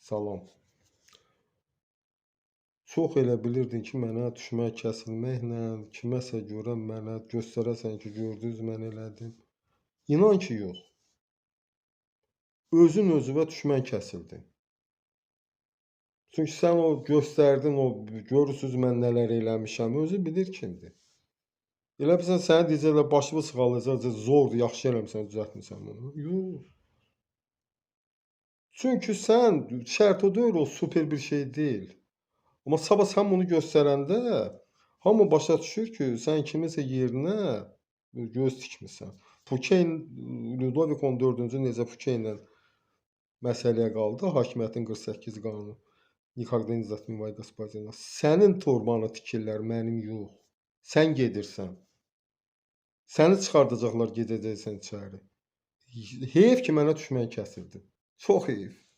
Salam. Çox elə bilirdin ki, mənə düşmək kəsilməklə, kiməsə görə mənə göstərəsən ki, gördünüz, mən elədim. İnan ki, yox. Özün özünə düşmən kəsildin. Çünki sən o göstərdin, o görürsünüz mən nələr eləmişəm, özü bilir kimdir. Elə bilsən, sənə deyəcəklər, başımı sığallayacaq, zordur, yaxşı eləmirsən, düzəltmirsən bunu. Yox. Çünki sən, şərt o deyil, o super bir şey deyil. Amma sabah sən bunu göstərəndə, hamı başa düşür ki, sən kiminsə yerinə göz tikmisən. Fouquet, Ludovik 14-cü necə Fouquet ilə məsələyə qaldı, hakimiyyətin 48 qanunu. Nikogda не затмевай господина. Sənin torbanı tikirlər, mənim yox. Sən gedirsən. Səni çıxardacaqlar, gedəcəksən içəri. Heyf ki, mənə düşmən kəsildi. Çox heyf.